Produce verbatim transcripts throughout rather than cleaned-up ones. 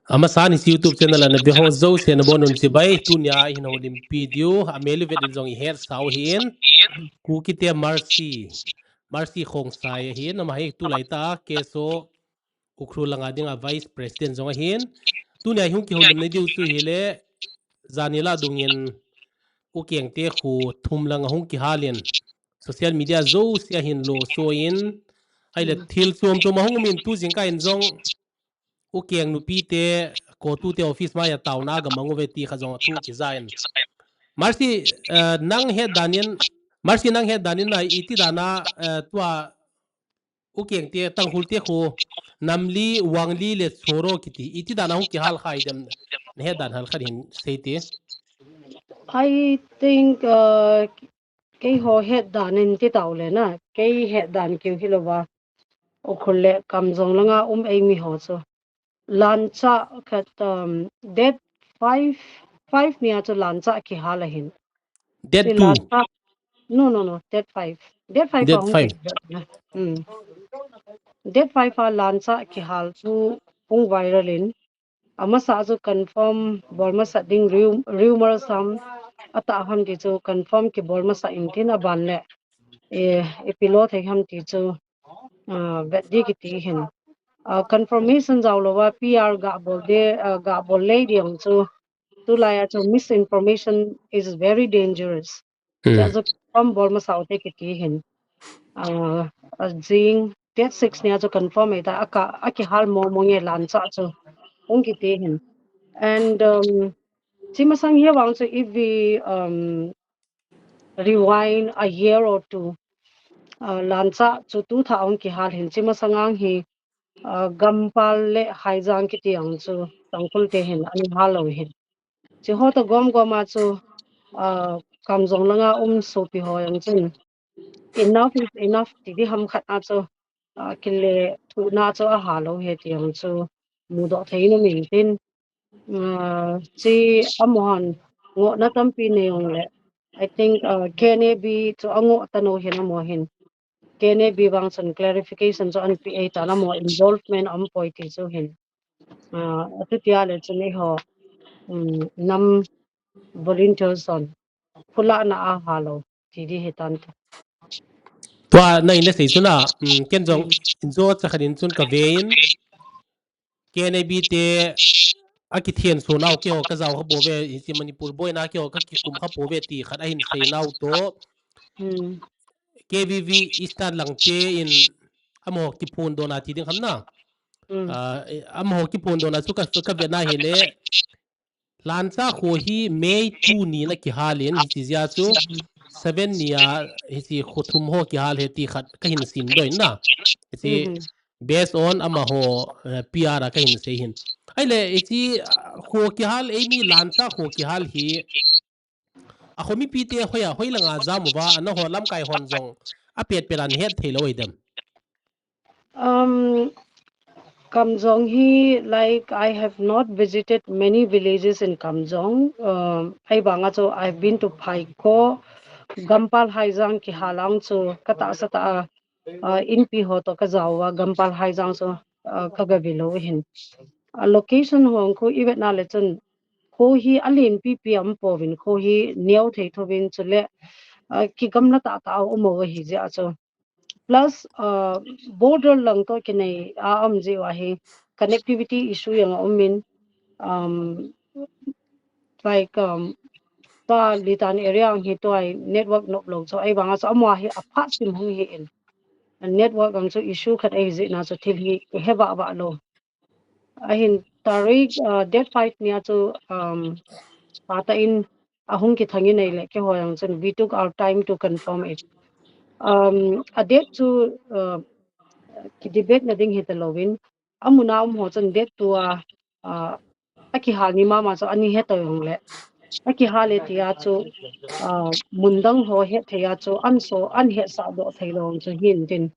Amasan hiche YouTube channel a naveho jouse nabonun chibai, tunia hin houlimpi diu, amel uvet in jong ihet sau hin, Kukite Mercy, Mercy Khongsai ahin, ama hi tulai tah a KSO Ukhrul langa dinga Vice President jong ahin, tunia hung kihoulimna diu chu hile, janhi lah dungin, Ukeng te kho thum langa hung kihal in, social media jouse a hin lo so in, ahile thil chom chom ahung um in tu jingkah in jong, Ukeng nupi te, KOTU te office mai a taona aga mang uve ti kha jong athu kija in. Mercy, eh, nang het dan in, Mercy nang het dan in a iti dan a, eh, tua Ukeng te, Tangkhul te kho, Namli, Wangli le Choro kiti, iti dan a hung kihal kha idem, nahet dan hal khat hin sei te. I think, uh, keiho het dan in ti tau le na, kei het dan keu hilouva, Ukhrul le Kamjong langa um eimi ho chu. Lancha khat, um, date five, five nia chu Lancha kihal ahin. Date two. Lancha, no, no, no, date five. Date five a hung kihal na. Hmm. Date five a Lancha kihal chu hung viral in. Amasa chu confirm bol masat ding rum-, rumor sam atah ham ti chu confirm kibol masat in tin aban le. E, ipi lo thei ham ti chu, ah, vet di kiti hin. Ah, confirmation jao louva PR ga bol de, ah, ga bol lei di ang chu. Tulai a chu misinformation is very dangerous. Hmm. Chu confirm bol masau te kiti hin. Ah, ah, jing date six nia chu confirm ei ta, aka, akihal mo mo nge Lancha chu. Hung kiti hin. And, um, chi masang hi vang chu if we, um, rewind a year or two, uh, Lancha chu tu tha hung kihal hin chi masang ang hi, uh, Gampal le Haijang kiti ang chu Tangkhul te hin ani hal lou hin. Chi ho ta gom gom a chu, uh, Kamjong langa um sopi ho ang chun enough is enough ti di ham khat a chu, uh, kile thuna chu aha lou he ti ang chu mudoh thei na min tin. Ah, chi amahon ngohna tampi nei ong le. I think, ah, KNA-B chu angoh ta nou hin amaho hin. KNA-B vang chun clarification chu anpi ei ta amaho involvement aum poi ti chu hin. Ah, atu tia le chun eiho, um, nam volunteers hon phulahna aha lou ti di hi tan ta. Tua na in le sei chu na, um, ken jong in jo cha khat in chun ka ve in. KNA-B te akithen so nau keiho ka jao kha bou ve, hiche Manipur boina keiho ka kikum kha bou ve ti khat ahin sei nau toh. Hmm. KVV Eastern lang te in amaho kiphondoh na ti ding ham na. Hmm. Ah, amaho kiphondoh na chu ka, ka ve na hile. Lancha kho hi May two ni na kihal in, hiche jeh a chu seven ni a hiche kho thum ho kihal he ti khat ka hin simdoh in na. Hiche, mhm, based on amaho, eh, PR a ka hin sei hin. Ahile, hiche, ah, kho kihal, eimi Lancha kho kihal hi, akho mipi te hoiya, hoi langa jam uva, ana ho lamkai hon jong apet pet a nahet thei lou hi dem. Um, Kamjong hi, like, I have not visited many villages in Kamjong. Um, ahivanga chu, I've been to Phaikho, Gampal Haijang kihal ang chu, ka tahsa tah a, uh, inpi ho toh ka jao uva, Gampal Haijang chu, uh, ka ga ve lou hin. Uh, location ho khu i vet na le chun, kho hi alen pipi aum pouvin, kho hi neo thei thouvin chule, uh, kigamla tah tah a um u ahi jeh a chu. Plus, uh, border lang toh kinai a um jeh uva hi connectivity issue jong aum in, um, like, um, tua Litan area ang hi tua network nop lou chu ahivanga chu amaho hi aphat sim hung hi in. Network ang chu issue khat ahi jeh na chu thil hi i he vah vah lou. Ahin tarik, uh, date five nia chu, um, phatah in ahung kithang in ahile keiho jong chun we took our time to confirm it. Um, a date chu, uh, ki debate na ding hi ta louvin, amun a um ho chun date two a, uh, akihal ni mama chu ani he to jong le. Akihal e ti a chu, uh, mun dang ho he thei a chu an so, an hetsah doh thei lou chu hin tin.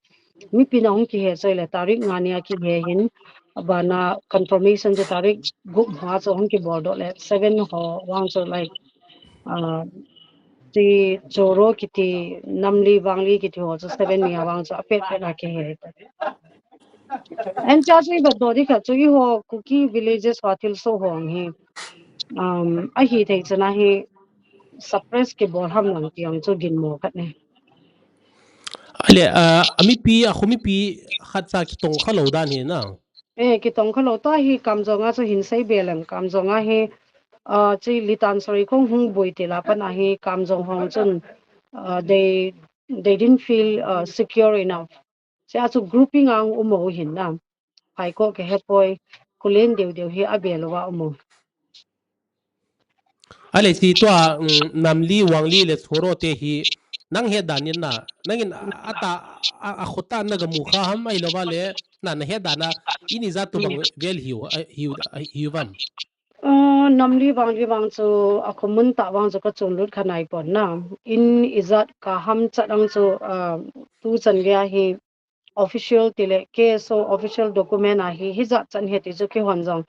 Mipi na hung kihe choi le tarik nga nia kihe hin, abana confirmation chu tarik gup ma chu hung kibol doh le seven ho vang chu like, ah, ti Choro kiti, Namli, Wangli kiti ho chu seven nia vang chu apet pet a kihe. An cha chu ivet doh ding khat chu eiho Kuki villages ho thilsoh ho hi, um, ahithei chana hi suppress kibol ham lang ti ang chu ginmo khat ahi. Ale, ah, amipi, akhomipi khat cha kitong khalou dan hi na. Eh, kitong khalou tua hi Kamjong a chu hin sei be leng, Kamjong a hi, ah, chi Litan Sori khong hung boi til a pat a hi Kamjong ho chun, ah, they, they didn't feel, ah, secure enough. Chea chu grouping a um u hin na. Phaikho kihepoi, khulen deu deu hi abel uva um u. Ale si tua, um, Namli, Wangli le Soro te hi, nang het dan in na, nangin ata, a, a khota na gamu kha ham ahilouva le, na, na het dan a, in ijat tobang vel hiu, a, hiu, a, hiu vam. Uh, Namli Wangli vang chu, akho mun tah vang chu kachon lut kha nai pon na. In ijat ka ham chat ang chu, uh, tuchan gei a hi, official tile K S O official document a hi, hijat chan he ti chu kihon jong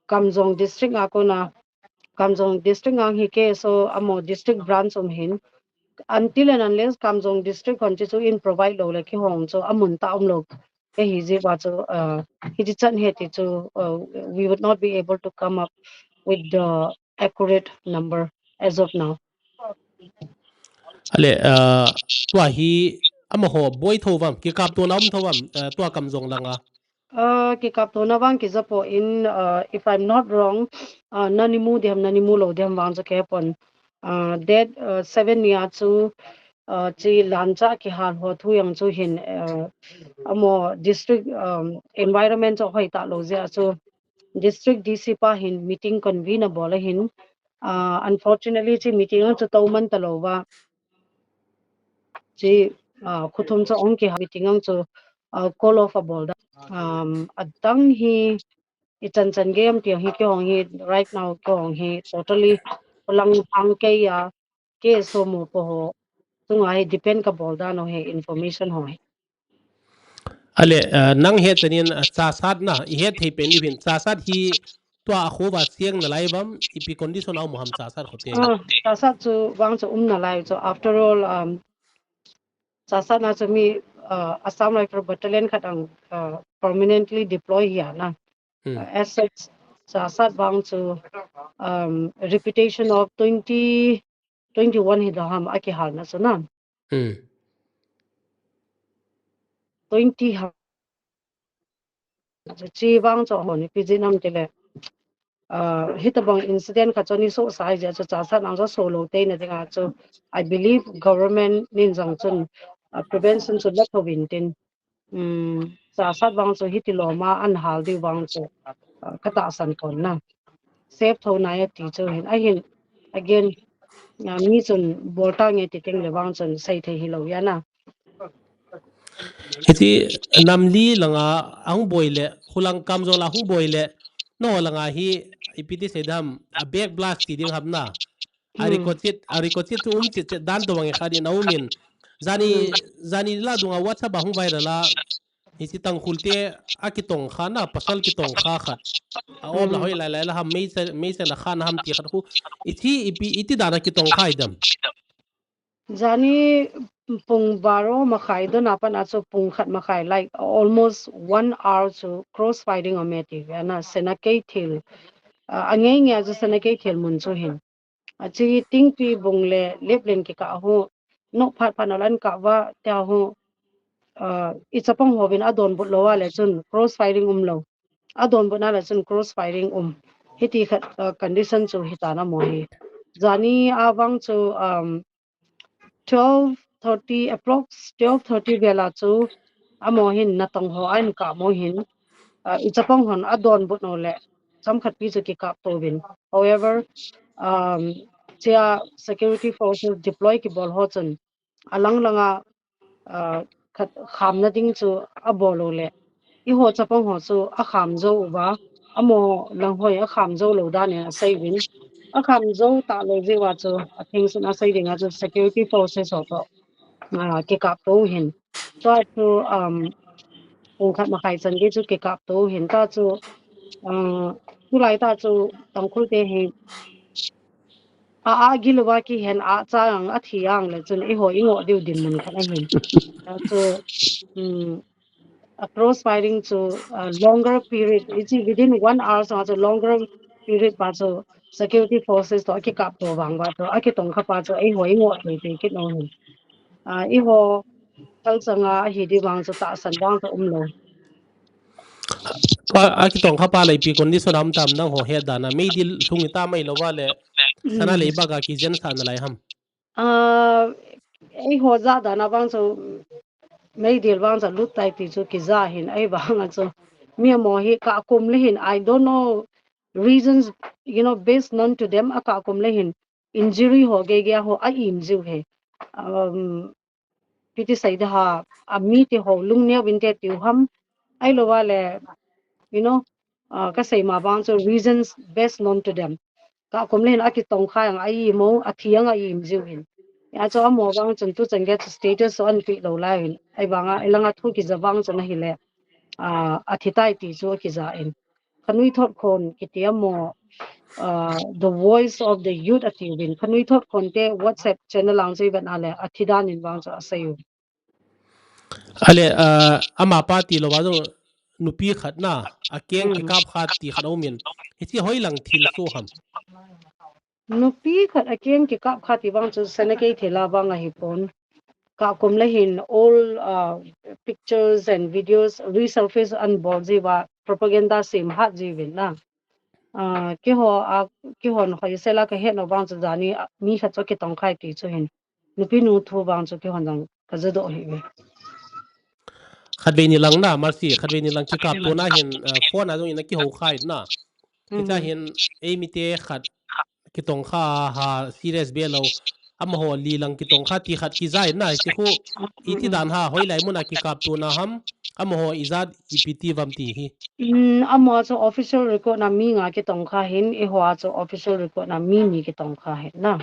Kamjong district a kona, Kamjong district a hi K S O amaho district branch um hin, until and unless Kamjong district hon chi chu in provide lou le kihong chu amun tah umlou. Kahi jeh uva chu, uh, hiti chan he ti chu, uh, we would not be able to come up with the accurate number as of now. Ale, uh, tua hi amaho boi tho vam, kikaptona um tho vam, uh, tua Kamjong langa. Uh, kikaptona vang kija poi, uh, if I'm not wrong, uh, nani mu ding ham, nani mu lou ding ham vang chu kahepon. Uh, date, uh, seven nia chu, uh, chi lancha kihal ho thu jong chu hin, uh, amaho district, um, environment chu hoi talou jeh a chu district D C pa hin meeting convene abol a hin, uh, unfortunately chi meeting ang chu tou man talouva, chi, uh, khothum chu ong kihal meeting ang chu, uh, call off abol dan. Um, adang hi ichan chan gei am ti hi kihong hi right now kihong hi totally lang hang kei a K S O mopo ho chunga hi depend kabol dan u hi information ho hi. Ale, uh, nang het chan in, uh, Chasat na, ihet thei pen diu hin, Chasat hi tua akho uva seng nalai vam, ipi condition a um ham Chasat khote. Ah, Chasat chu vang chu um nalai chu, after all, um, Chasat na chu mi, uh, Assam Rifle Battalion khat ang, uh, permanently deploy hi a na. Hmm. Uh, as such, Chasat vang chu, um, reputation of twenty twenty-one hi dang ham akihalna chu na. Hmm. Twenty ham. Chi vang chu hon ipi jeh ham tile, uh, hitobang incident khat chu ni sohsa jeh chu Chasat nang chu soh lou theina dinga chu, I believe government nin jong chun, uh, prevention chu la tho vin tin. Um, Chasat vang chu hiti lom a an hal diu vang chu, uh, katahsan pon na. Safe tho nai ati chu hin. Ahin, again, uh, mi chun bol tange ti teng le vang chun sei thei hilou ahi na. Hiti Namli langa ahung boi le, khulang Kamjong la hung boi le, nangho langa hi, ipi ti sei dam, a back blast ti ding ham na. A, hmm, record sheet, a record sheet chu um chet chet dan tobang khat in a um in. Jani, hmm, jani la dunga WhatsApp a hung viral a, hiche Tangkhul te akitong kha na, pasal kitong kha khat. A om la, hmm, hoi lai lai la ham, meichang, meichang la kha na ham ti khat khu. Iti, ipi, iti dan a kitong kha i dam. Jani pung baro makhai don a pat a chu pung khat makhai, like, almost one hour chu cross firing a um e ti ve na, Sena Keithel. Uh, angei ngei a chu Sena Keithel mun chu hin. Achi Tingpi bung le Leplen kikah a hu, nok phat phat na lan kah uva, tia hu, uh, i chapang hovin adonbut lou a le chun cross firing um lou. Adonbut na le chun cross firing um. Hiti khat, uh, condition chu hita na mo hi. Jani a vang chu, um, twelve thirty approx, twelve thirty vel a chu amaho hin natong ho a in kah mo hin, uh, i chapang hon adonbut nau le chomkhat pi chu kikap to uvin. However, um, chia security forces deploy kibol ho chun alang langa, uh, khat khamna ding chu abol u le eiho chapang ho chu akham jou uva, amaho lang hoi akham jou lou dan in asei uvin. Akham jou talou jeh uva chu atheng sun asei ding a chu security forces ho toh, ah, kikap to u hin. Tua chu, um, pung khat makhai chan gei chu kikap to u hin ta chu, ah, tulai ta chu Tangkhul te hi a, a gil uva kihen a chang a thi ang le chun eiho i ngoh diu dinmun khat ahin. Ta chu, um, a cross firing chu, uh, longer period, ichi within one hour so chu longer period pa chu security forces to akikap to vang ba to akitongkha pa chu eiho ingo te te kit no hin. Uh, eiho kalsanga ahi di vang chu tahsan vang chu umlo. A, akitongkha pa le ipi condition a um tam nangho het dan a, meidil lhung itam ahilou va le sana le iba ga kijen sa na lai ham. Uh, eiho ja dan a vang chu meidil vang chu lut tai ti chu kija hin ei vang a chu. Mi mo hi ka kum le hin, I don't know reasons, you know, best known to them, a ka kum le hin injury ho gege ho a im jiu he. Um, piti sei da ha, a mi ti ho lungneo vin te tiu ham, ahilou va le, you know, uh, ka sei ma vang chu reasons best known to them. Ka kum le hin akitongkha ang a imo, athi ang a im jiu hin. Ya chu amo vang chun tu chan ge chu status so an pi lou lai hin. Ei vang a, ei langa thu kija vang chun ahile, uh, athi tai ti chu kija in. Khanui thot khon kiti amo, uh, the voice of the youth ati vin. Khanui thot khon te WhatsApp channel ang chu ivet na le, athi dan in vang chu asei u. Ale, uh, ama pa ti lou va jong nupi khat na, akeng kikap khat ti khat a um in. Hichi hoilang thil so ham. Nupi khat akeng kikap khat ti vang chu sana kei thela vang ahi pon. Ka kum le hin all, uh, pictures and videos resurface an bol ji va propaganda sem hat ji vin na. Uh, keiho a, keihon hoi sela ka het no vang chu jani, uh, mi khat chu kitongkhai ti chu hin. Nupi nu thu vang chu keihon jong ka ja doh hi ve. Khatvei ni lang na, Mercy, khatvei ni lang kikap to na hin, uh, phone a jong in akihou khai na. Hicha hin eimi te khat kitongkha ha serious be lou. Amaho li lang kitongkha ti khat kija in na, hichi khu iti dan ha hoilai mun a kikap to na ham. Amaho ijat ipi ti vam ti hi. Um, amaho chu official record na mi nga kitongkha hin, eiho a chu official record na mi ni kitongkha hin na.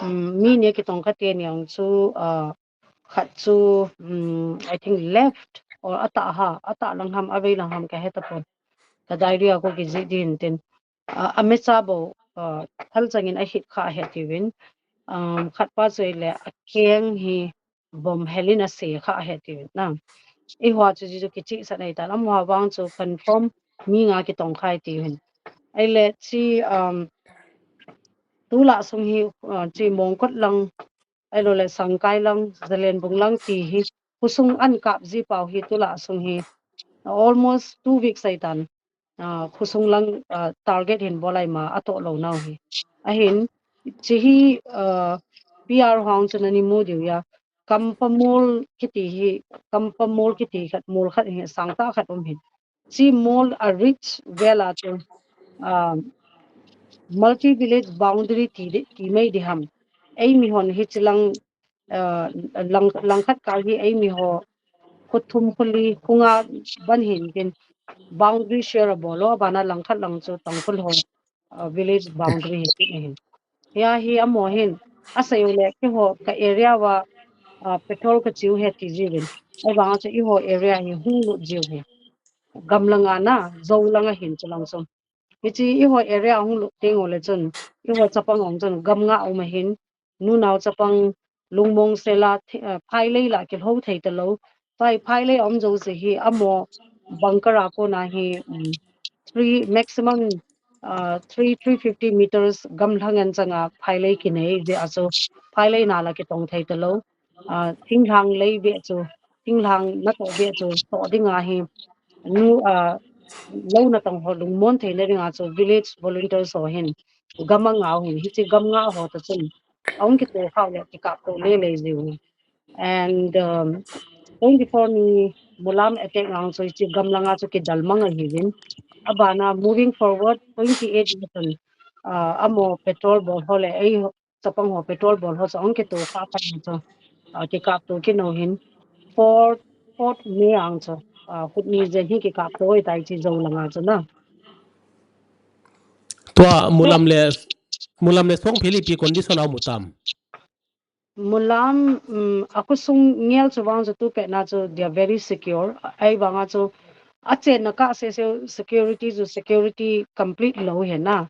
Um, mi ni kitongkha te ni ang chu, uh, khat chu, um, I think left or atah ha, atah lang ham, avei lang ham ka he tapon. Ka diary a ko kiji din tin. Uh, amecha bo, uh, thal changin ahit kha ahe ti vin. Um, khat pa chu ile akeng hi bom helin ase kha ahe ti vin na. Eiho a chu ji chu kichi sa nei ta lam, amaho vang chu confirm mi nga kitongkhai ti vin. Ahile chi, um, tula sung hi, uh, chi Mongkot lang, ahilou le Sangkai lang, Zalenbung lang ti hi, khosung an kap ji pau hi tula sung hi, almost two weeks ahi tan, uh, khosung lang, uh, target hin bol ahi ma, atoh lou nau hi. Ahin, chi hi, uh, P R hong chun ani mu diu ya, Kampamol kiti hi, Kampamol kiti khat, mol khat hi, sangtah khat um hin. Chi mol a reach vel a chu, ah, multi village boundary ti di, ti mai di ham. Eimi hon hichi lang, ah, lang, langkhat kal hi eimi ho khuthum khuli khunga ban hin tin boundary share a bol lou, abana langkhat lang chu Tangkhul ho, ah, village boundary hi ti hin. Hia hi amaho hin asei u le, keiho ka area va, ah, patrol ka chiu he ti ji vin. Ahivang a chu eiho area hi hung lut jiu hi. Gam langa na, Zou langa hin chu lang chu. Hichi eiho area hung lut teng u le chun, eiho chapang ong chun gam nga um ahin, nunao chapang lungmong sela, thi-, ah, phailei la kilhou thei talou. Pai phailei a um jouse hi amaho bunker a kona hi, um, three, maximum, uh, three, three fifty meters gamlhang an changa phailei kinei ve a chu phailei na la kitong thei talou. Uh, thinglhang lei ve chu, thinglhang natoh ve chu toh dinga hi nu, uh, lou natong ho lungmon theina dinga chu village volunteers ho hin gam a nga u hin, hichi gam nga ho ta chun ahung kitoh khau le kikap to lele jiu. And, um, twenty-four ni Mulam attack ngang chu hichi gam langa chu kidal mang ahi vin. Abana moving forward, twenty-eight ni chun, uh, amaho patrol bol ho le ei chapang ho patrol bol ho chu ahung kitoh kha kha chu, uh, kikap to kino hin. Fourth, fourth May ang chu, uh, khut ni jen hi kikap to tai chi Zou langa chu na. Tua Mulam le, Mulam le Songphel ipi condition a um u tam? Mulam, um, akhosung ngel chu vang chu tupet na chu they are very secure. Ahivang a chu achenna kah sese security chu security complete lou hi na.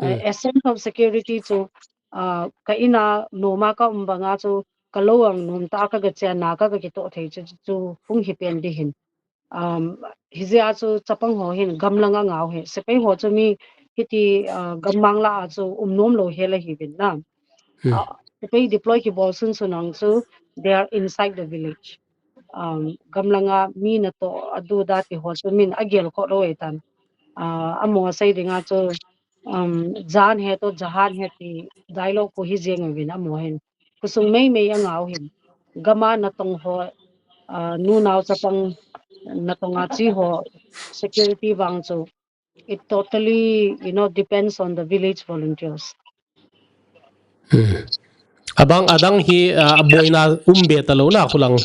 Uh, essence of security chu, uh, ka in a nom a ka um banga chu ka lou ang nom ta ka ga chen na ka ga kitoh thei chu, chu hung hi pen di hin. Um, hijeh a chu chapang ho hin gamlang a ngau hi. Sepai ho chu mi hiti, uh, gammang lah a chu um nom lou hel ahiuvin na. Hmm. Uh, sepai deploy kibol sunsun ang chu they are inside the village. Um, gamlang a mi natoh a du da ti ho chu min agel kho lou e tan. Uh, amaho sei ding a chu um, jaan hai to jahaan hai ti dialogue khu hi jeng uvin amaho hin. Khosung meimei a ngau hin. Gam a natong ho, uh, nu nao chapang natong a che ho security vang chu it totally, you know, depends on the village volunteers. Hmm. Abang adang hi, uh, boina um be talou na khulang.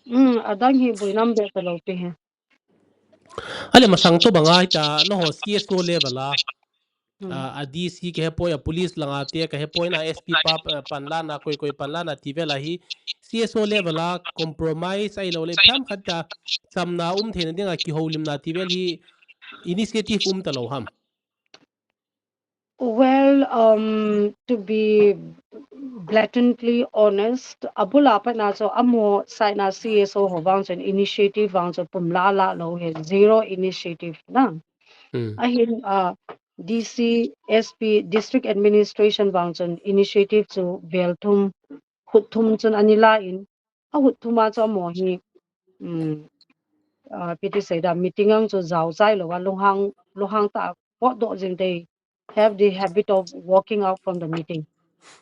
Hmm, adang hi boina um be talou pi hi. Ale masang to banga hita nangho C S O level a. Hmm. Ah, a D C kahe poi, a police langa te kahe poi na, S P pa, ah, panla na, koi koi panla na ti vel a hi C S O level a compromise ahilou le tham khat ta chamna um theina dinga kihoulimna ti vel hi initiative um talou ham? Well, um, to be blatantly honest, abul a pat na chu amaho side na C S O ho vang chun initiative vang chu pum la la lou hi, zero initiative na. Hmm. Ahin, uh, D C, S P, District Administration vang chun initiative chu vel thum, khut thum chun ana la in, ahut thum a chu amaho hi, um, uh, piti sei da, meeting ang chu jao chai lou a, lunghang, lunghang tah a potdoh jing, they have the habit of walking out from the meeting.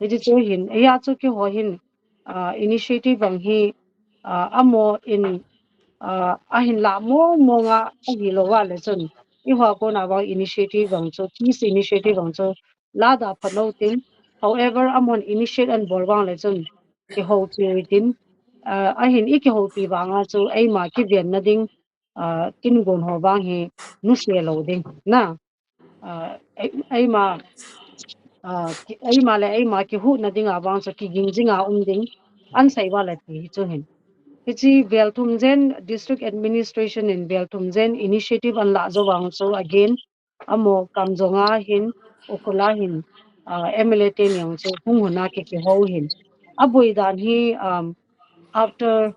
Hiti chu hin, eia chu keiho hin, uh, initiative ang hi, uh, amaho in, uh, ahin la mong mong a, ahilou a le chun, eiho a kona vang initiative ang chu, peace initiative ang chu, la da phalou tin. However, amahon initiate ana bol vang le chun, kihoupi tin, uh, ahin i kihoupi vang a chu, eima kivenna ding, uh, kin gon ho vang hi, nuse lou ding na. Uh, ei-, eima, uh, ki-, eima le eima kihuhna dinga vang chu kiging jinga um ding, ana sei uva le ti hi chu hin. Hiche vel thum jen, District Administration in vel thum jen initiative ana la jou vang chu again, amaho Kamjong a hin, Ukhrul a hin, uh, M L A teni ang chu hung hung a ki, kihou hin. Aboi dan hi, um, after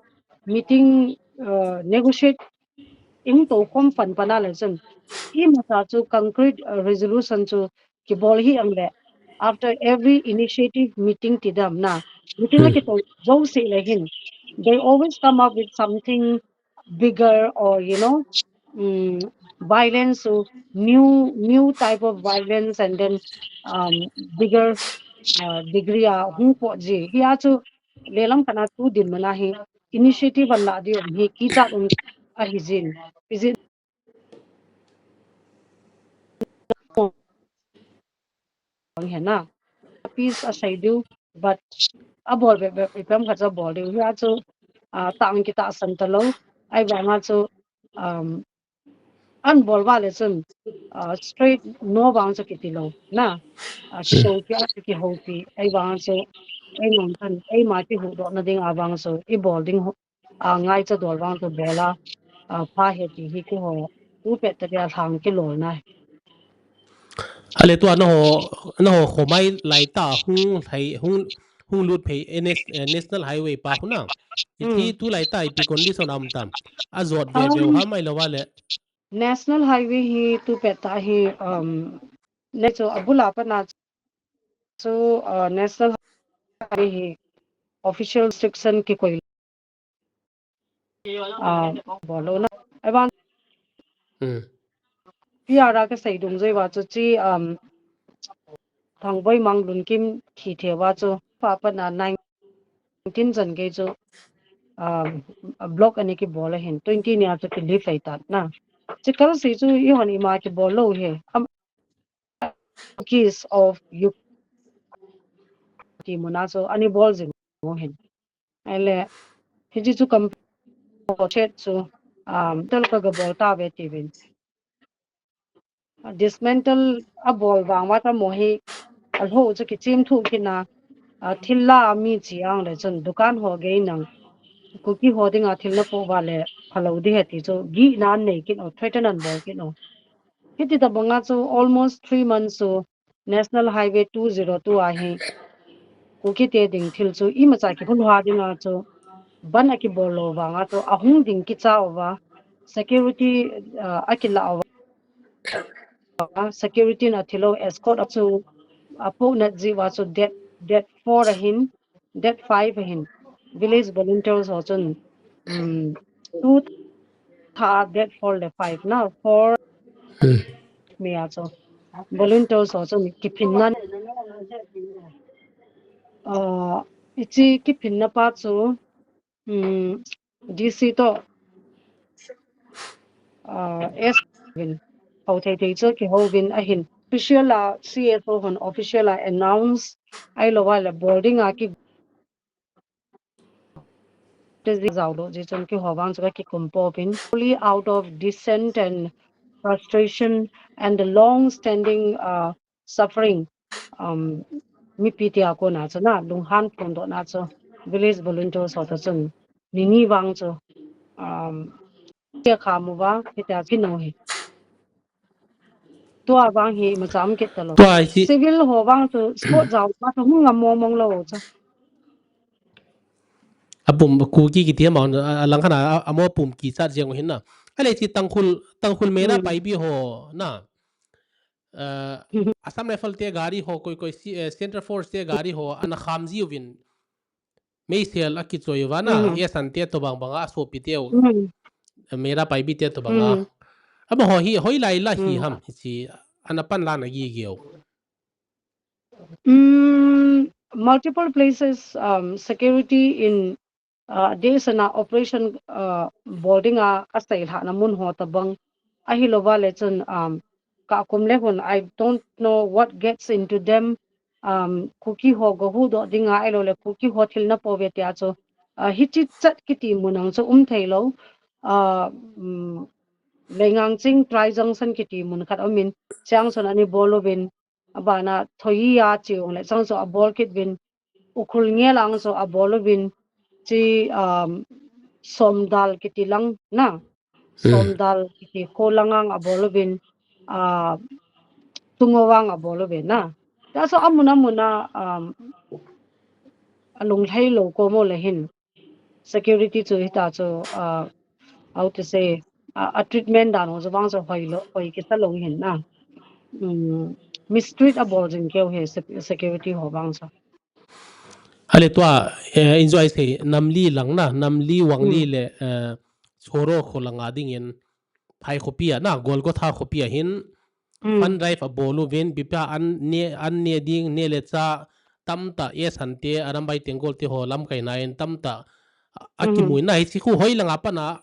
meeting, uh, negotiate in to khom pan pan a le chun, imacha chu concrete, uh, resolution chu kibol hi ang le, after every initiative meeting ti dam na, meeting a, hmm, kito jouse le hin, they always come up with something bigger or, you know, um, violence, so new, new type of violence, and then, um, bigger, uh, degree a hung po ji. Hia chu lelam kana tu din mana hi initiative an la di um hi kichat um ahi jin. Is it? Ang hena. Peace a sei diu, but a bol be, be, ipi ham khat a bol diu. Hia chu, ah, tang kitahsan talou. Ahivanga chu, um, an bol uva le chun, ah, straight no vang chu kiti lou. Na, ah, hmm, kihoupi a chu kihoupi. Ahivanga chu, eima khan, eima kihuhdohna ding a vang chu, i bol ding ho, a, ngaicha dol vang chu bol a, a, pha ahi ti hi keiho tu pet tah a lhang kilolna. Ale tua nangho, nangho khomai laitah hung lhai, hung, hung lut phei N S, eh, National Highway pa khu na. Hiche, hmm, tu laitah ipi condition a um tam. A jot ve ve u, um, ham ahilou le. National Highway hi tu pet tah hi, um, ne chu abul a pat na chu, uh, National Highway hi official restriction kikoi, ah, bol lou na. Ahivang, hmm, P R a kasei dungjui uva chu chi, um, Thangboi Manglunkim thi thei uva chu pa pat na nineteen jan gei chu, um, block ani kibol ahin, twenty nia chu ki lift ahi tan na. Chi kal si chu eihon ima kibol lou hi. Am, case of you ti muna chu ani bol jing u hin. Ahile, hiche chu kam chet chu, um, tel ka ga bol tave tivin. Dismantle a bol vang uva chu amaho hi, alhou chu kichim thuh kit na, a, thil la a mi chi ang le chun dukan ho gei nang, Kuki ho dinga thil na po uva le phalou di ahi ti chu gihna an nei kit u, threaten an bol kit u. Hiti tabang a chu almost three months chu National Highway two zero two a hi Kuki te ding thil chu imacha kihulha dinga chu ban a kibol lou vanga chu ahung ding kicha uva, security, uh, akila a, security na thilo escort a chu apo nat ji wa chu date, date four ahin, date five ahin, village volunteers ho chun, um, tu tha date four le five na, four Hmm. May a chu volunteers ho chun kiphinna, uh, ichi kiphinna pa chu, um, D C to, uh, S vin, ho thei thei chu kiho vin ahin. Official a C S O hon official a announce ahilou va le boarding a ki te ji jao lo ji chun kiho vang chu ka kikum po vin. Fully out of dissent and frustration and the long standing, uh, suffering, um, mipi tia kona chu na, lunghan phondohna chu, village volunteers ho to chun, ni ni vang chu, um, tia kha mu va, hitia kino hi. Tua vang hi, macham kit ta lo. Tua hi. Civil ho vang chu, sport jao, ma chu hung ngam mong mong lo chu. Apum Kuki kiti ama, a, a lang khan a, a, amo pum kichat jeng u hin na. Ale chi Tangkhul, Tangkhul Mera Hmm. Paibi ho na. Uh, Assam Rifle te gari ho, koi, koi, si-, eh, Central Force te gari ho, ana kham ji uvin. Meisel akichoi uva na, Mhm. S N te to bang bang a sopi teu. Mhm. Mera Paibi te to bang a. Mhm. Ama ho hi, hoilai la hi Mhm. ham, hichi, ana pan la na gi geu. Mm, multiple places, um, security in, uh, this and, uh, operation, uh, boarding a, a sei lha na mun ho ta bang. Ahilou va le chun, um, ka kum le hun, I don't know what gets into them. Um, Kuki ho go hu do dinga, ahilou le Kuki ho thil na po ve tia chu. Uh, hichi chat kiti mun ang chu um thei lo. Uh, um, Leingang ching Trai Junction kiti mun khat um in, chiang chun ani bol uvin, abana Thoiya chiung le chang chu abol kit vin, Ukhrul ngel ang chu abol uvin, chi, um, Somdal kiti lang na. Hmm. Somdal kiti kho lang ang abol uvin, ah, Tungo vang abol uvin na. Ta so amun amun a, um, alung lhai lo ko mo le hin. Security chu hita chu, uh, how to say, uh, a treatment dan ho chu vang chu hoi lo, hoi kisa lo hin na. Um, mistreat abol jing keu he sec-, security ho vang chu. Ale tua, eh, enjoy sei, Namli lang na, Namli Wangli Hmm. le, eh, Choro kho langa dingin, Phai khopi a na, Golgotha khopi a hin, Hmm. fund drive abol uvin, bipa an ne, an ne ding, ne le cha, tamta, S N te, Arambai Tenggol te ho lamkai na in, tamta, a, a Mhm. kimui na, hichi khu hoilanga pana,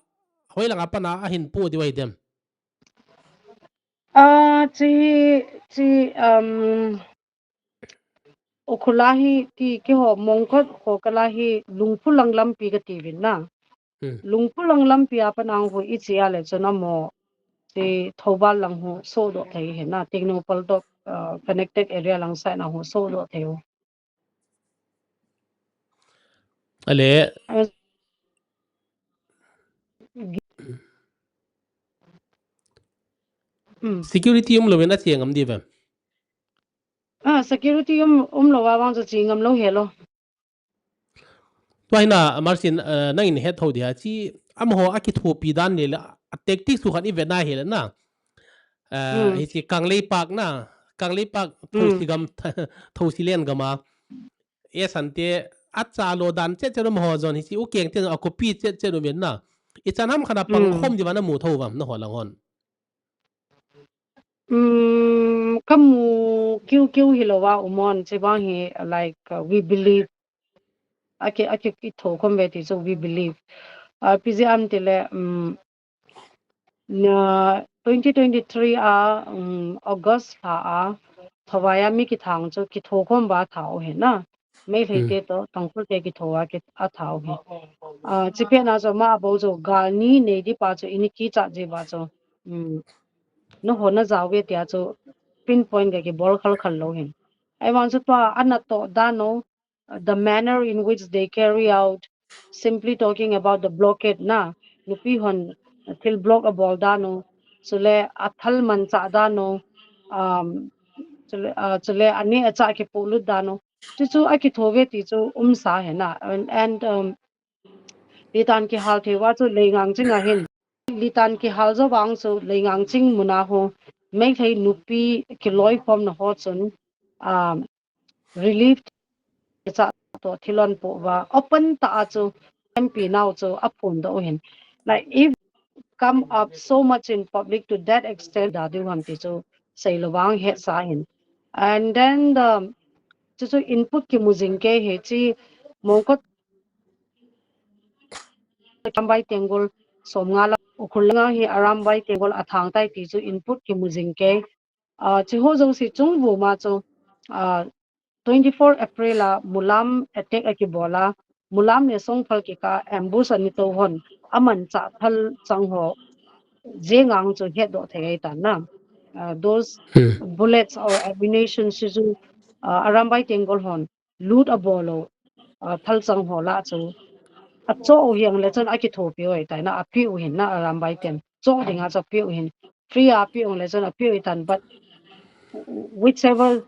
hoilanga pana, ahin pu di wai dem. Ah, chi, chi, um, Ukhrul a hi ti keiho Mongkot kho kala hi Lungphu lang lampi kati vin na. Hmm. Lungphu lang lampi a panang hu ichi a le chun amo ti Thoubal lang hu sodoh thei hi na. Tengnoupal to, uh, connected area lang side na hu sodoh thei u. Ale. As- Hmm. Security um lo vin a che ngam di vem? Ah, security um, um lo va vang chu chi ngam lo he lo. Tua hina, Marcin, eh, nangin het tho dia, chi amaho a kithopi dan le, a tactics tu khan i vet na he le na. Eh, Hmm. Hichi Kangleipak na, Kangleipak Hmm. Thosi gam, Thosi len gam a. S N te, a cha lo dan chet chet amaho jon, hichi Ukeng te a copy chet chet u men na. I chan ham khan a pang Hmm. khom di va na mu tho vam, na ho lang hon. Um, ka mu kiu kiu hi lo va umon, chi vang hi, like, uh, we believe. Aki, aki, i tho khom ve ti chu we believe. Uh, P Z M ti le, um, na twenty twenty-three a, um, August lha a, Thawai a mi kithang chu kitho khom va tha u hi na. Meitei Hmm. te to, Tangkhul te kitho a ki, a tha u hi. Ah, chi pet na chu ama bou chu gal ni nei di pa chu ini kichat ji va chu. Um, na ho na jao ve tia chu pinpoint ka kibol khal khal lo hin. Ai vang chu tua ana to dan u, uh, the manner in which they carry out, simply talking about the blockade na, nupi hon, uh, thil block abol dan u, chule a thal manchah dan u, um, chule, uh, chule a neh a chah kipolut dan u, chu chu a kitho ve ti chu um sa hi na, and, and, um, Titan kihal thei va chu Leingang ching a hin. litan kihal jo vang chu Leingangching muna ho Meitei nupi kiloikhomna ho chun, um, relief cha to thilon po va open ta a chu M P nau chu aphon doh u hin. Like, if come up so much in public to that extent, da diu ham ti chu seilou vang hetsa hin. And then the, chu chu input kimu jing kei hi chi Mongkot Arambai Tenggol somnga la, Ukhrul langa hi Arambai Tenggol athang tai ti chu input kimu jing kei. Ah, chi ho jouse chung vuma chu, ah, twenty-four April a Mulam attack akibol a, Mulam le Songphal kikah ambush ani to hon, amanchah thal chang ho, jengang chu hetdoh thei ahi tan na. Ah, those Hmm. bullets or ammunition chu chu, ah, Arambai Tenggol hon loot abol lou, ah, thal chang ho lah chu achoh u hiang le chun akithopi u ahi tai na, api u hin na Arambai ten. Choh dinga chu api u hin. Free a api u le chun api u ahi tan, but whichever,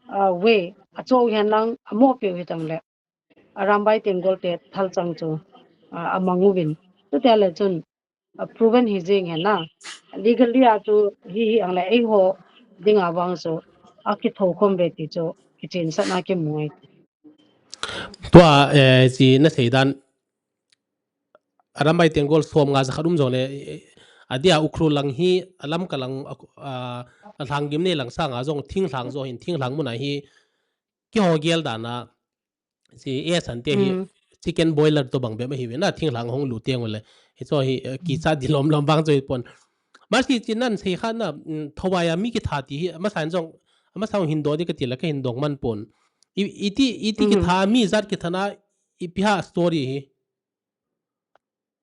ah, way, achoh u hian lang, amo pi u hi tang le. Arambai Tenggol te thal chang chu, ah, amang uvin. Chutia le chun, ah, proven hi jing hen na. Legally a chu hi hi ang le eiho dinga vang chu akitho khom ve ti chu kichinsah na kimu ahi. Tua, eh, chi na sei dan Arambai Tenggol somnga jakhat um jong le, eh, adia Ukhrul lang hi, alam ka lang, a, a, alhang gimnei lang sanga jong thinglhang jo hin, thinglhang muna hi, kiho gel dan a, chi e san te hi, Mm. chicken boiler to bang bep ahi ve na, thinglhang hung lut teng u le, hi chu hi, eh, kicha di lom lom vang chu hi pon. Masi chi nan sei kha na, mm, Thawai a mi kitha ti hi, amasan jong, amasan hin do di ka ti la ka hin dong man pon. I, iti, iti Mm. kitha mi jat kitha na, ipi ha story hi.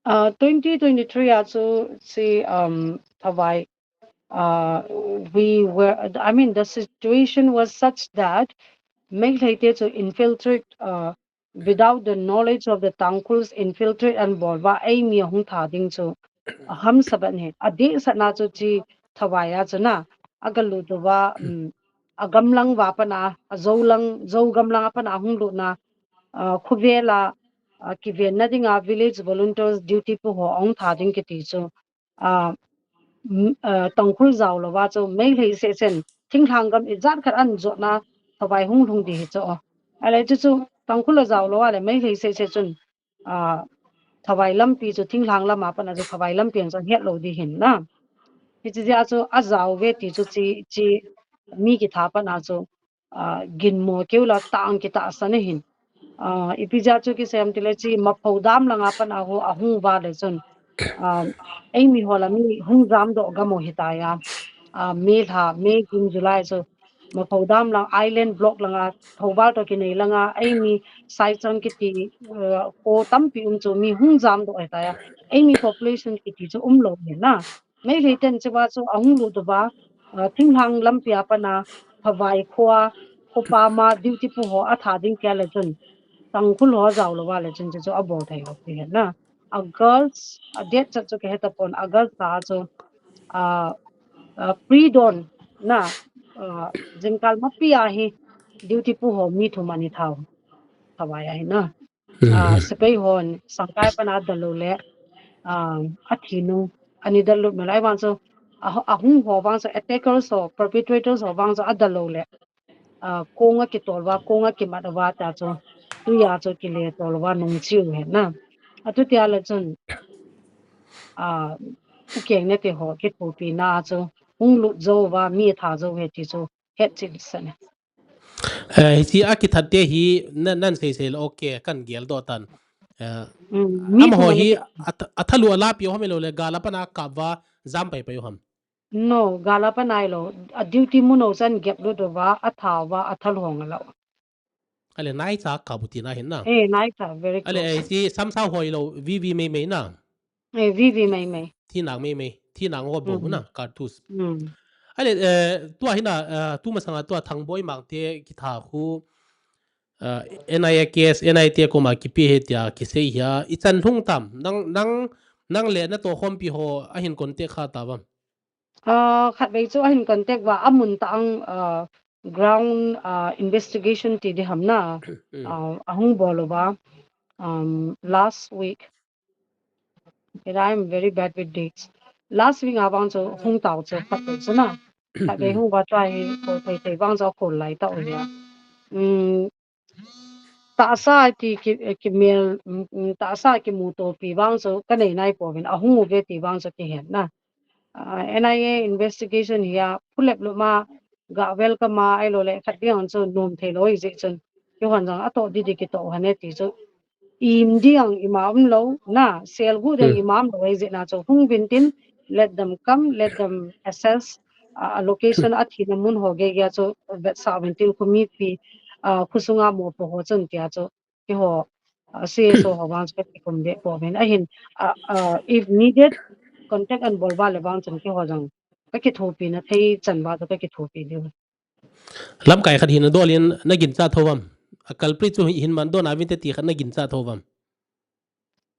Uh, twenty twenty-three a chu si, um, Thawai, uh, we were, I mean, the situation was such that Meitei te chu infiltrate, uh, without the knowledge of the Tangkhuls, infiltrate an bol uva, eimi ahung tha ding chu aham sabat ni. Adeh sat na chu chi Thawai a chu na, aga lut uva, um, agamlang uva pat a, ajo lang, jo gamlang a pat a hung lut na, uh, khuvel a, uh, kiven na dinga village volunteers duty pu ho ahung tha ding kiti chu, ah, m-, ah, Tangkhul jao louva chu Meitei seh sen, thinglhang gam ijat khat an jot na Thawai hung lhung di hi chu. Ahile chu chu Tangkhul a jao louva le Meitei seh seh chun, ah, Thawai lampi chu thinglhang lam a pat a chu Thawai lampi ang chu het lou di hin na. Hichi jeh a chu ajao ve ti chu chi, chi mi kitha pat a chu ah, ginmo keu la tang kitahsan ahin. Ah, ipi jeh chu kisei em tile chi Mapho dam langa pat a ho ahung uva le chun, ah, eimi ho la mi hung jam doh gam u hitai a. Ah, May lha, May, June, July chu Mapho dam lang island block langa, Thoubal to kinai langa, eimi Saichon kiti, ah, kho tampi um chu mi hung jam doh hitai a. Eimi population kiti chu um lou hin na. Meitei ten chu va chu ahung lut uva, ah, thinglhang lampi a pat a, Thawai kho a, kho pam a, duty pu ho atha ding tia le chun, Tangkhul ho jao louva le chun chu chu abol thei lou ti hin na. August, a date chat chu kahe tapon, August a chu, ah, ah, pre-dawn na, ah, jingkal mapi a hi duty pu ho mi thum ani thau. Thawai a hi na. Ah, sepai hon sangkai pat a adalou le, ah, athi nung ani dallut me lai vang chu, ah, ahung ho vang chu, attackers ho, perpetrators ho vang chu adalou le, ah, kong a kitol uva, kong a kimat uva ta chu, tui a chu kile tol uva nung chiu hin na. Atu tia le chun, ah, ukeng ne te ho kithopi na chu, hung lut jou uva, mi tha jou u hi ti chu, het chil sah ne. Eh, hichi a kithat te hi nan, nan sei sei le, okay, kan gel doh tan. Eh, Mm, mi amaho thum hi ani a, athalu a lapi u ham lou le, gal a pat a kap uva jam pai pai u ham? No, gal a pat a hilou. A duty mun u chan gap lut uva, atha uva, athalu hong lou. Ahile naicha kap u tina hin na. Eh, naicha, very close. Ahile, eh, hichi samsau hoi lou, V V mei mei na. Eh, V V mei mei. Thinang mei mei. Thinang ho bou na, cartouche. Mm. Ahile, eh, tua hin a, eh, tu masanga tua Thangboi Mangte kitha khu, eh, N I A case, N I A te koma kipe ahi tia kisei hi a, ichan lhung tam. Nang, nang, nang le natohkhompi ho ahin contact kha ta uvam? Ah, khatvei chu ahin contact uva, amun tah ang, ah, ground, ah, investigation ti di ham na, Mm. ah, ahung bol uva, um, last week. And I am very bad with dates. last week a vang chu hung tau chu khat chu na. Khat vei hung va try hi ko thei thei vang chu a kol lai tau hi a. Um, tahsa ti ki, ki mel, um, um, tahsa kimutopi vang chu ka nei nai pouvin a hung uve ti vang chu kihen na. Ah, N I A investigation hi a phulep luma ga welcome a ailou le khat ding chu nom thei lou hi jeh chun kihon jong a to didi kito hane ti chu im ding ima um lou na, sel gu ding ima um lou hi jeh na chu hung vin tin let them come, let them assess, ah, a location a thina mun ho gei gei chu vetsah vin tin khu mipi, ah, khu sunga mopo ho chun tia chu keiho, ah, C S O ho vang chu ka kikum be pouvin. Ahin, ah, ah, if needed, contact an bol va le vang chun keiho jong ka kithopi na thei chan va chu ka kithopi diu. Lamkai khat hin a dol in na ginchat tho vam? A culprit chu hin man don a vin te ti khat na ginchat tho vam?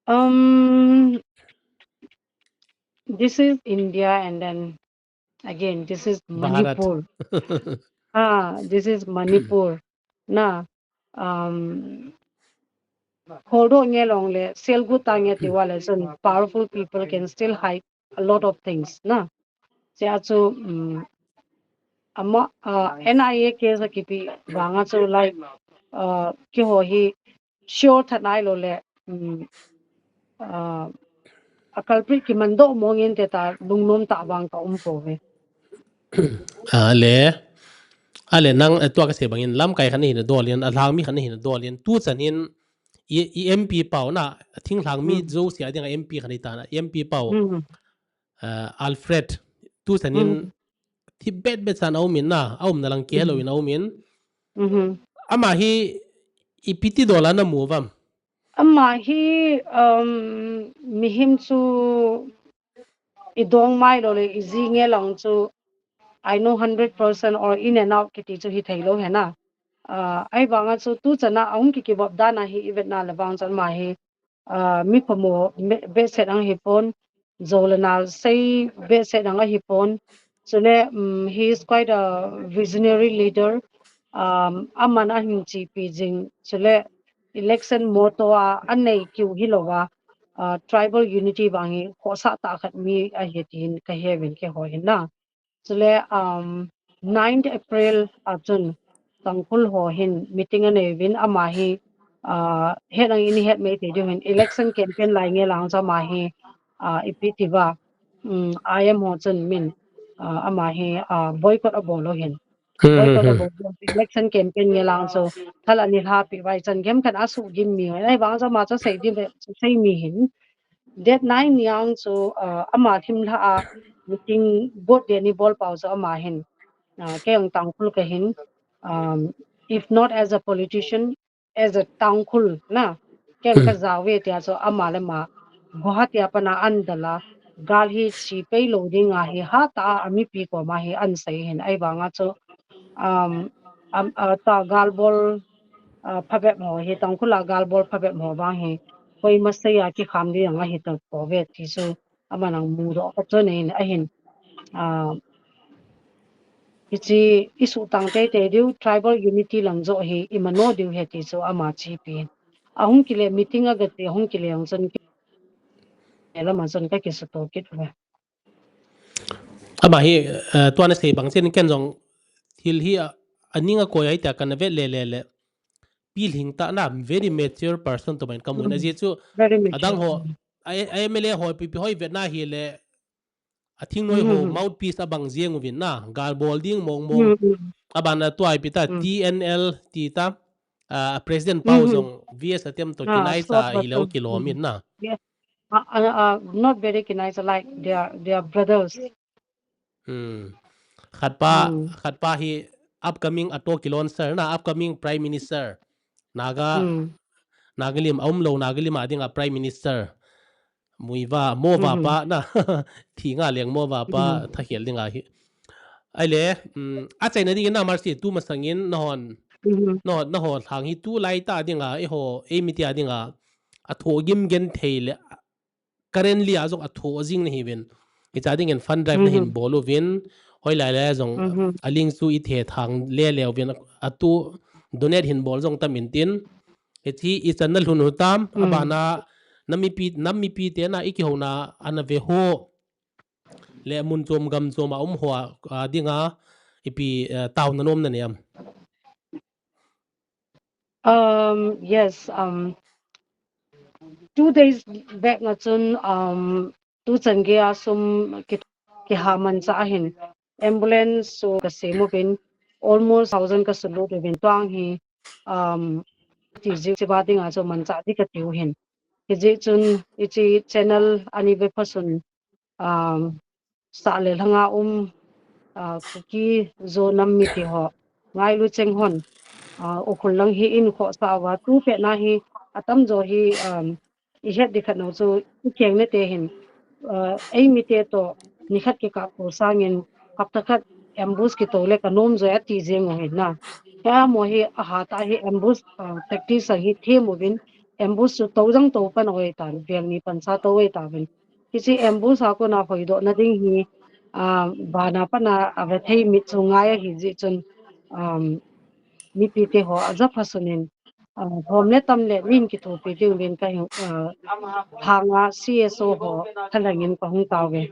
Um, this is India, and then again, this is Bharat. Manipur. Ah, this is Manipur. Na, um, holdoh nge long le, sel gu ta nge ti va le chun powerful people can still hide a lot of things, na. Sia chu, um, ama, uh, N I A case a kipi vang a chu, like, uh, keiho hi sure tha nai lou le, um, uh, a culprit kiman doh mong in te ta lungnom ta vang ka um pouve. A le, a le nang, eh, tua ka sei bang in lamkai khat na hin a dol in, a lhang mi khat na hin a dol in, tu chan in i, i M P pau na, a thinglhang mi jouse a ding a M P khat na hi ta na, M P pau, uh, Alfred, tu chan in thi bet bet chan a um in na, a umna lang kihe lou in a um in. Ama hi ipi ti dol a na mu vam? Ama hi, um, mihem chu i dong mai lou le, i ji nge long chu, I know hundred percent or in and out kiti chu hi thei lou hi na. Ah, ahivang a chu tu chan a hung kikivop dan a hi i vet na le vang chun ama hi, ah, mi phamo be, behseh ang hi pon, jou le nal sei behseh ang ahi pon. Chule, um, he is quite a visionary leader. Um, aman a hin chepi jing. Chule, election motto a, a nei kiu hi lou va, uh, tribal unity vang hi khohsah tah khat mi ahi tin ka he uvin keiho hin na. Chule, um, ninth April a chun Tangkhul ho hin meeting a nei uvin ama hi, uh, het ang in het mai thei diu hin election campaign lai nge lang chu ama hi, uh, ipi ti va, um, I M ho chun min, uh, ama hi, uh, boycott a bol u hin. Boycott a bol u, election campaign nge lang chu thal ani lha pi vai chan gem khat a su gim mi. Ahivang chu ama chu sei di ve, sei mi hin. Date nine ni ang chu, uh, ama thim lha a meeting board de ni bol pau chu ama hin. Uh, kei ang Tangkhul ka hin, um, if not as a politician, as a Tangkhul na, kei ang ka jao ve tia chu ama le ama Guwahati a pat a an dal a, gal hi chi pei lou ding a hi hatah a mipi koma hi an sei hin ahivang a chu, um, um, uh, ta gal bol, uh, phabep ho hi, Tangkhul a gal bol phabep ho vang hi, koima sei a kikham ding ang ahi ta pouve ti chu, aman ang mudoh ka chu nei in ahin, ah, hichi i suhtang teitei diu, tribal unity lang joh hi i mano diu ahi ti chu ama chepi. A hung kile meeting a ga ti, a hung kile ang chun ki, lam a chun ka kisuto kit uve. Ama hi, eh, tua na sei bang chen ken jong thil hi a, a ning a koi a hi tia ka na vet le le le. Pilhing tah na, very mature person toh bang in ka mu na. Mm. Ajeh chu, very mature. Adang ho, a, a M L A ho, ipi ipi ho i vet na hi le, a thingnoi ho, mm, mouthpiece a bang jeng uvin na, gal bol ding mong mong. Mm, mm. A ban a tua ipi ta, mm, T N L ti ta, a, President pau, mm, jong V S a tem toh, ah, kinai sa, swap hi lou, button, kilom, mm, in na. Yes. Uh, uh, uh, not very kinai sa, like they are, they are brothers. Hmm. Khat pa, hmm, khat pa hi upcoming a toh kilon sir na, upcoming Prime Minister. Naga, hmm, Naga lim, a um lou Naga lim a ding a Prime Minister. Muivah, Movah, hmm, pa na. Thi nga leng Movah pa, hmm, thakhel ding a hi. Ahile, hmm, a chaina ding in na Mercy tu masang in na hon, hmm, na hon, na hon lhang hi tu lai ta ding a, eiho, eimi tia ding a, a thoh gim genthei le, currently a jong a thoh jing na hi uvin. Hicha ding in fund drive na hin, mhm, bol uvin. Hoilai lai a jong, mhm, a link chu i the thang le le uvin. A tu donate hin bol jong tam in tin. Hichi i chan na lhun u tam, mhm, a ban a, nam mipi, nam mipi te na i kihouna a na ve ho. le mun chom gam chom a um ho a, a dinga ipi, eh, taona nom nanei am? Um, yes, um, two days back nga chun, um, tuchan gei a sum ki, kiha manchah ahin ambulance chu kasem uvin almost thousand kasulut uvin tuang hi, um, ti jeh chu ba dinga chu manchah di kati u hin. Hijeh chun hiche channel ani ve phasun, um, sah le lhanga um, uh, Kuki Zo nam mite ho ngailu cheng hon, uh, Ukhrul lang hi in khohsah uva tu pet na hi atamjo hi, um, ihet di khat nau chu ikeng nete hin, uh, eimite toh nikhat kikah kou sangin hapta khat ambush kito le kanom joi ati jeng u hin na. Hia mo hi ahat a hi ambush, uh, tactics a hi them uvin ambush chu tou jang tou pan u ahitan, vel ni pansa tou ahitan. Hiche ambush a kona hoidoh na ding hi, ah, bana pana ave thei mit chu ngai ahi jeh chun, um, mipite ho aja phasun in, ah, hom le tam le min kithopi ding uvin kahin, ah, lhanga C S O ho kalhangin kahung tauve.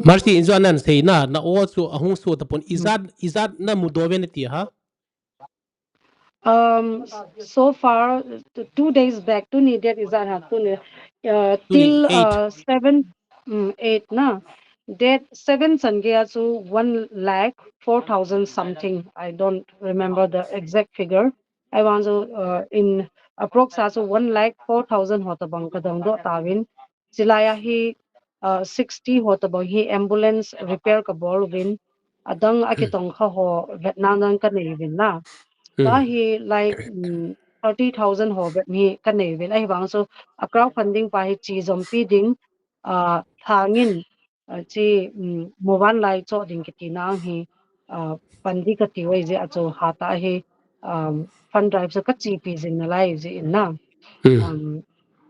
Mercy, in jo anan seina, na o chu ahung so tapon, ijat, ijat namudoh uve nati ham? Um, s- so far, t- two days back, tuni date ijat ham, tuni, uh, till, uh, seven, mm, eight na. Date seven chan gei a chu one lakh four thousand something. I don't remember the exact figure. I want to, uh, in approx a chu one lakh four thousand ho tabang kadong doh tauvin. Chulai a hi, uh, sixty ho tabang hi ambulance repair kabol uvin, adang akitong kha ho vetna dang kanei uvin na. Tua hi like, um, thirty thousand ho vet hi kanei uvin. Ahivang chu a crowdfunding pa hi chi jompi ding, uh, lhangin, uh, chi, um, muvanlai cho ding kiti na hi, uh, pan di kati u ahi jeh a chu hat a hi, um, fund drive chu kachepi jing nalai jeh in na. Um,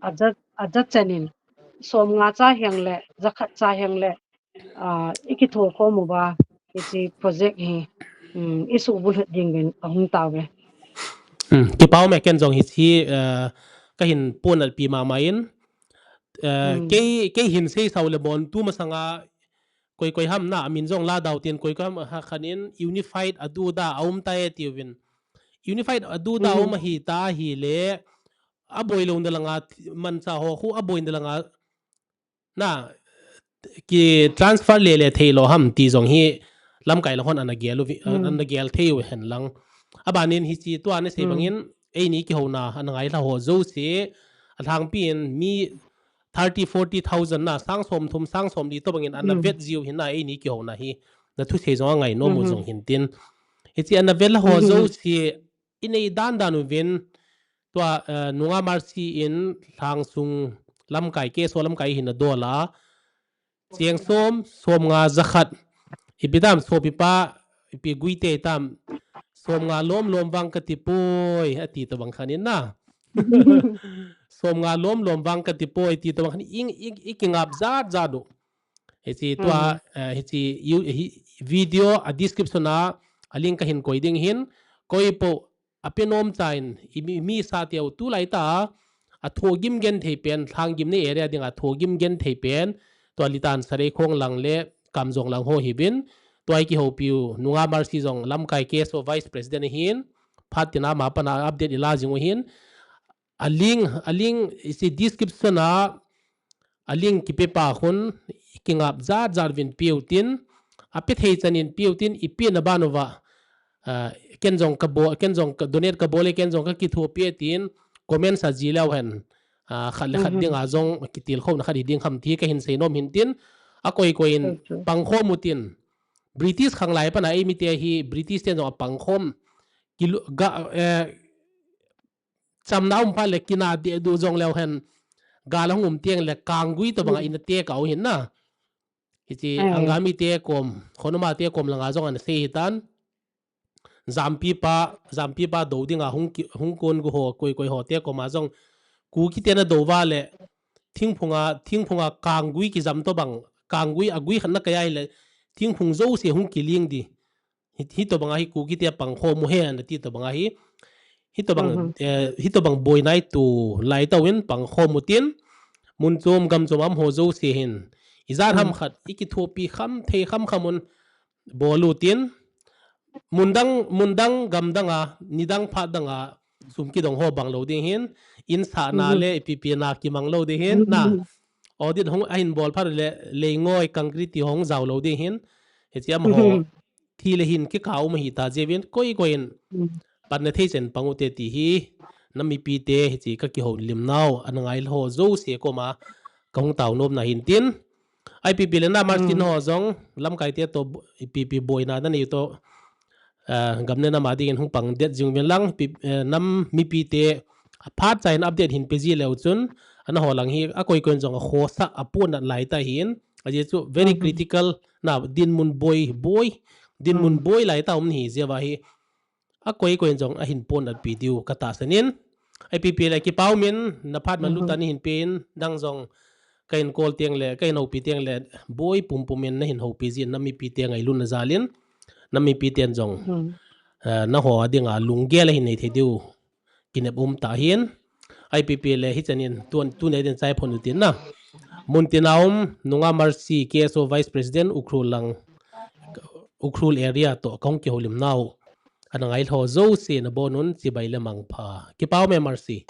aja, aja chan in, som nga cha hiang le, ja khat cha hiang le, ah, ikitho khom uva, hiche project hi, um, isuhbulhit ding uvin ahung tauve. Hmm, kipa um e, ken jong hiche, eh, kahin pon alpi mama in, eh, kei, kei hin seisau le bon tu masanga koi koi ham na, amin jong la dau tin koi koi ham ha khan in unified aduda aum tai ati uvin. Unified aduda um ahi ta ahile, aboi lou na langa, manchah ho khu aboi na langa, na, ki transfer le le thei lou ham ti jong hi lamkai lang hon ana gel uvi, ana gel thei u hen lang. Abanin hiche tua nasei bangin, eini kihouna ana ngailha ho jouse, alhangpi in mi thirty, forty thousand na, sang som thum, sang som li tobangin ana vet jiu hin na, eini kihouna hi. Na thusei jong angai nom u jong hin tin. Hiche ana vet la ho jouse, inei dan dan uvin, tua, eh, Nunga Mercy in lhang sung lamkai, K S O lamkai hin adol a. Cheng som, som nga ja khat. Ipi tam, sopipa, ipi guite tam, som nga lom lom vang kati poi, ati tobang khan in na. Som nga lom lom vang kati poi, ati tobang khan in, i, i, ikingap jat jat u. Hiche tua, eh, hiche, you, hi, video a description a, a link kahin koi ding hin, koi po, ape nom chan, i mi, mi sa teu tulai ta, athogim genthei pen, Lhanggimnei area dinga athogim genthei pen, tua Litan Sareikhong lang le Kamjong lang ho hibin, tua ikihoupiu, Nunga Mercy jong lamkai K S O Vice President ahin, phat tina ama pana update ila jing u hin, a link, a link, hiche description a, a link kipe pa khun, kingap jat jat uvin peutin, ape thei chan in peutin, ipi na ban uva, ah, ken jong kabol, ken jong ka donate kabol e, ken jong kakithopi e tin, comment sa ji leu hen, ah, khat le khat dinga jong kitilkhouna khat hi ding ham ti kahin sei nom hin tin, akoi koi in pangkhom utin, British khanglai pana eimite hi, British ten jong apangkhom, kilu, ga, eh, chamna um phat le kina deh du jong leu hen, gal ahung um teng le kanggui tobanga ina tekau hin na. Hiche Angami te kom, Khonuma te kom langa jong ana sei hitan. Jampi pa, Jampi pa do dinga hung ki, hung kon gu ho, koi koi ho te koma jong Kuki te na do uva le, thingphunga, thingphunga kanggui kijam tobang, kanggui agui khat na kai a hile, thingphung jouse hung kiling di. Hi, hitobanga hi Kuki te pangkhom u hen, ati tobanga hi. Hitobang, eh, hitobang boina i tu lai tauin pangkhom utin. Mun chom gam chom a um ho jouse hin. Ijat ham khat, ikithopi kham thei kham kham un bol utin, mundang, mundang gamdang a, nidang phatdang a, sum kidong ho bang lou ding hin, in sahna le ipi ipi na kimang lou ding hin, na. Audit hung ahin bol phat le, leingoi, concrete ti hung jao lou ding hin, hiche amaho, thi le hin kikah um ahi ta jeh uvin, koi koi in, pan na thei chen pang ute ti hi, nam mipite, hiche ka kihoulim nau, ana ngai ho jouse koma, ka hung tao nom na hin tin, I P P le na Martin ho jong, lamkai te to, ipi ipi boina na nei to, ah, gam le nam a dingin hung pang det jing uvin lang, pi-, eh, nam mipite, phat cha in update hin pe ji leu chun, ana ho lang hi, akoi koi in jong akhosa, apunnat lai ta hin, ajeh chu very critical, na dinmun boi, boi, dinmun boi lai ta um hi, jeh a hi, akoi koi in jong ahin punnat pi diu ka tahsan in, I P P le kipa um in, na phat man lut a nei hin pen, nang jong, ka hin call teng le, ka hin houpi teng le, boi pumpum in na hin houpi jin, nam mipite ngailutna jal in, nam mipiten jong, eh, na ho a dinga lunggel ahin nei thei diu, kinep um ta hin, I P P le hichan in, tun, tuni a din chai phon utin na. Muntina um, Nunga Mercy, K S O Vice President, Ukhrul lang, Ukhrul area to, ka hung kihoulim nau. Ana ngai ho jouse na bon un, chibai le mangpha. Kipa um e Mercy.